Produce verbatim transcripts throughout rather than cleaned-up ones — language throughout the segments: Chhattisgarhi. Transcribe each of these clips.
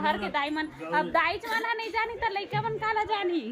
शहर के दाई मन, अब दाईच मन ह नहीं जानी त लइका मन काला जानी।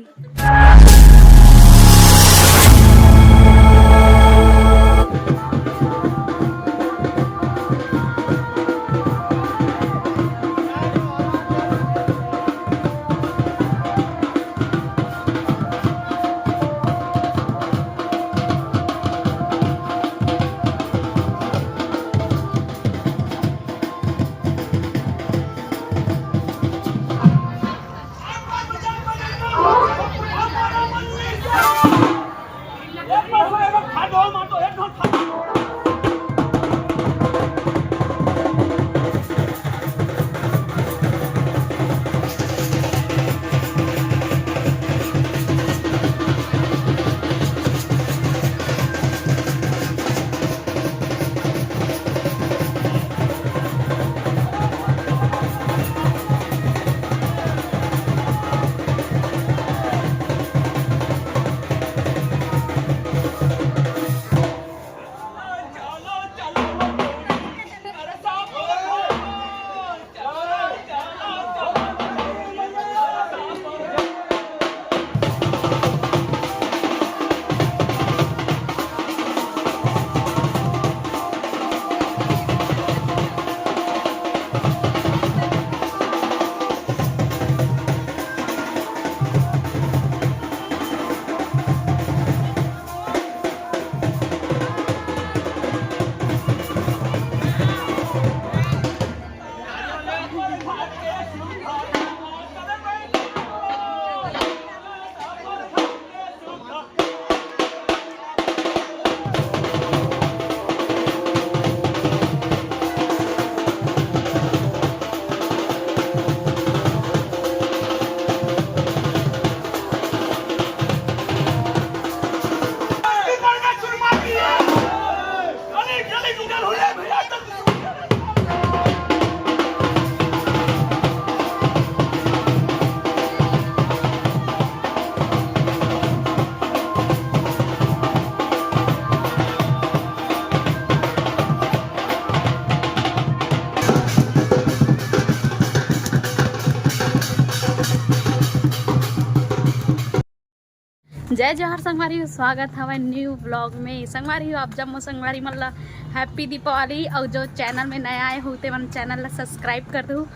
जय जोहार संगवारी हो, स्वागत हवय न्यू व्लॉग में। संगवारी हो, आप जम्मो संगवारी मन ला हैप्पी दीपावली। अउ जो चैनल में नया आए हो ते मन चैनल ला सब्सक्राइब कर दू।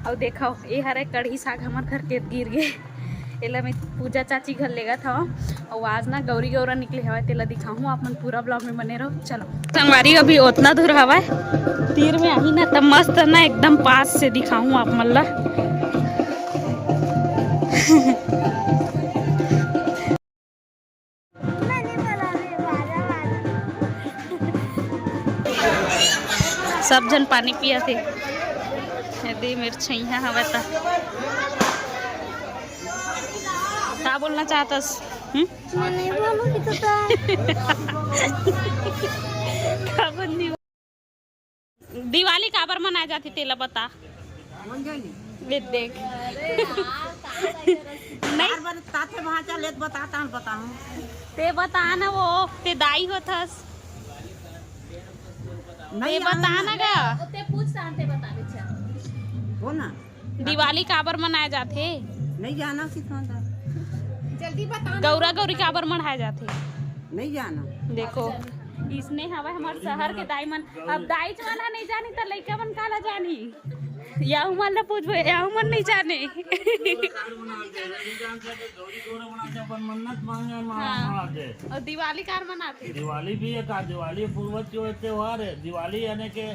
अउ देखो, ये हरे कढ़ी साग हमर घर के गिर गे, एला मैं पूजा चाची घर लेगत हव। अउ आज ना गौरी गौरा निकले हवय, तेला दिखाहूँ, आप मन पूरा व्लॉग में बने रहो। चलो संगवारी, अभी ओतना दूर हवय, तीर में आही ना त मस्त ना एकदम पास से दिखाहूँ आप मन ला। सब झन पानी पियत हे। यदि मेर छैया हवय त का बोलना चाहतस? हम्म? मैं नहीं बोलूंगी तो, तो। का बोलनी? दिवाली काबर मनाए जाथे, तेला बता। ले देख। नहीं। बार बार ताथे वहाँ चल, ले बता, तान बताऊँ। ते बता ना, वो ते दाई होथस। नहीं ते बता ना गा। ते पूछ, तान ते बता, बेचा। हो ना। दिवाली काबर मनाए जाथे? नहीं जाना कितना था। जल्दी बता ना। गौरा गौरी काबर मनाए जाथे? नहीं जाना। देखो, इसने हवय हमर शहर के दाई मन। अब दाईच मन ह नहीं जानी त लइका मन काला जानी? याहू मन ला पूछबो, याहू मन नहीं जाने। गौरी गौरा मनाथे, अपन मन्नत मांगे, हाँ। मनाथे। अउ दिवाली कार मनाथे? दिवाली भी एक आ, दिवाली पूर्वज के त्योहार है। दिवाली यानी के